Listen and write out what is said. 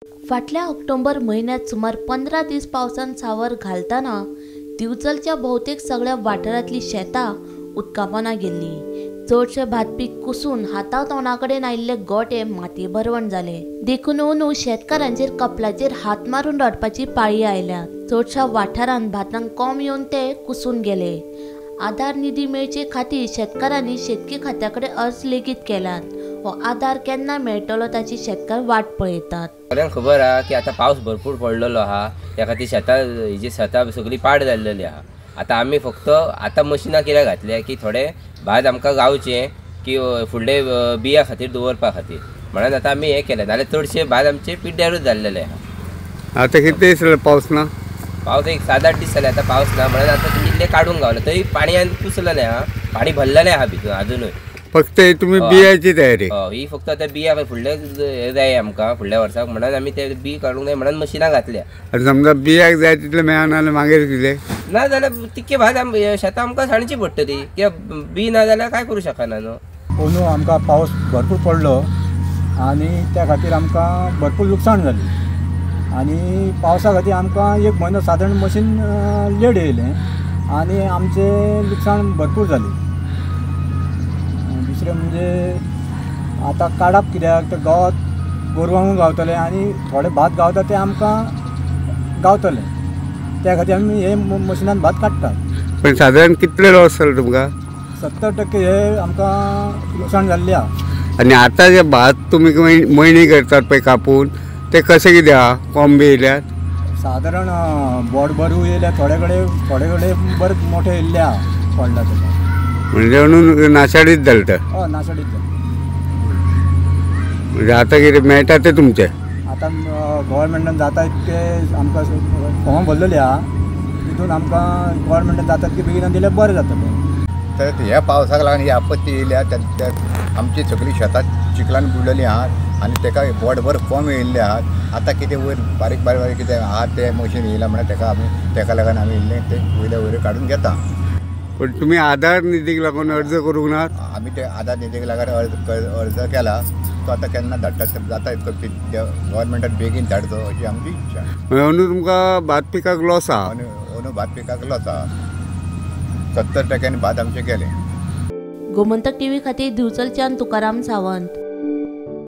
फाटल्या ऑक्टोबर म्हयन्यांत सुमार 15 दीस पावसान सावर घालतना दिवचलच्या भोवतेक सगळ्या वाठारांतली शेतां उदकापोना गेल्ली. चडशे भात पीक कुसून हाता तोंडा कडेन आयिल्ले गोटे मातये भरवण जाले. देखून अंदू शेतकारांचेर कपलाचेर हात मारून रडपाची पाळी आयल्या. चडशा वाठारांत भातांक कोंब येवन ते कुसून गेले. आधार निधी मेळचे खातीर शेतकारांनी शेतकी खात्या कडेन अर्ज लेगीत केल्यात. हो आधार केन्ना मेळटलो ताची शेतकार वाट पळयतात. सगळ्यांक खबर आहा की आतां पावस भरपूर पडलेलो आहा, त्या खातीर शेतां ही शेतां सगळीं पाड जाल्लेली आहा. आतां आमी फक्त आतां मशिनां कित्याक घातल्या की थोडे भात आमकां गावचें की फुडले बिया खातीर दवरपा खातीर म्हणून आतां आमी हें केलें. नाल्यार चडशे भात आमचे पिड्ड्यारूच जाल्लेले आहा. आतां कितले दीस जाले पावस ना? पावस एक 7-8 दीस जाले आतां पावस ना म्हणून आतां ते इल्ले काडूंक गावले तरी पाणयान कुसलेलें आहा, पाणी भरलेलें आहा भितून आजुनूय. फक्त तुमी बियाची तयारी? ही फक्त आतां बिया फुडले हे जाय आमकां फुडल्या वर्साक म्हणून आमी ते बी काडूंक जाय म्हणून मशिनां घातल्या. आनी समजा बियाक जाय तितलें मेळना जाल्यार मागीर कितें? ना जाल्यार तितकें भात शेतां आमकां सांडची पडटली, कित्याक बी ना जाल्यार कांय करूं शकना न्हू. अंदू आमकां पावस भरपूर पडलो आनी त्या खातीर आमकां भरपूर लुकसाण जाली आनी पावसा खातीर आमकां एक म्हयनो सादारण मशीन लेट येयलें आनी आमचें लुकसाण भरपूर जालें. दुसरें म्हणजे आतां काडप कित्याक तर गवत गोरवांक गावतलें आनी थोडे भात गावता तें आमकां गावतलें, त्या खातीर आमी हे मशिनान भात काडटात. पण सादारण कितले लॉस जालो तुमकां? 70% हे आमकां लुकसाण जाल्लें आहा. आनी आतां जे भात तुमी मळणी करतात पळय कापून, ते कशें कितें आहा? कोंब बी येयल्यात? सादारण बोट भरूय येयल्या, थोडे कडेन थोडे कडेन बरें मोठे येयल्ले आहा पडला तेका. म्हणजे म्हणून नाशाडीत जालें तर? हय, नाशाडीत जालें. म्हणजे आतां कितें मेळटा तें तुमचें? आतां गव्हर्मेंटान जाता इतकें आमकां फॉर्म भरलेले आहा, तितून आमकां गव्हर्मेंटान जाता तितकें बेगीन दिल्यार बरें जातलें. तर ह्या पावसाक लागून ही आपत्ती येयल्या, त्या आमची सगळीं शेतां चिखलान बुडलेलीं आहात आनी तेका बोटभर कोंब येयल्ले आहात. आतां कितें वयर बारीक बारीक बारीक कितें आहा तें मशीन येयलां म्हणल्यार तेका आमी तेका लागून आमी इल्लें तें वयल्या वयर काडून घेता. पण तुमी आधार निधीक लागून अर्ज करूंक ना? आमी ते आधार निधीक लागून अर्ज केला, तो आतां केन्ना धाडटा जाता इतको गव्हर्मेंटान बेगीन धाडचो अशी आमची इच्छा. अंदू तुमकां भात पिकाक लॉस आहा? अंदू भात पिकाक लॉस आहा, 70% भात आमचें गेलें. गोमंतक टीव्ही खातीर दिवचलच्यान तुकाराम सावंत.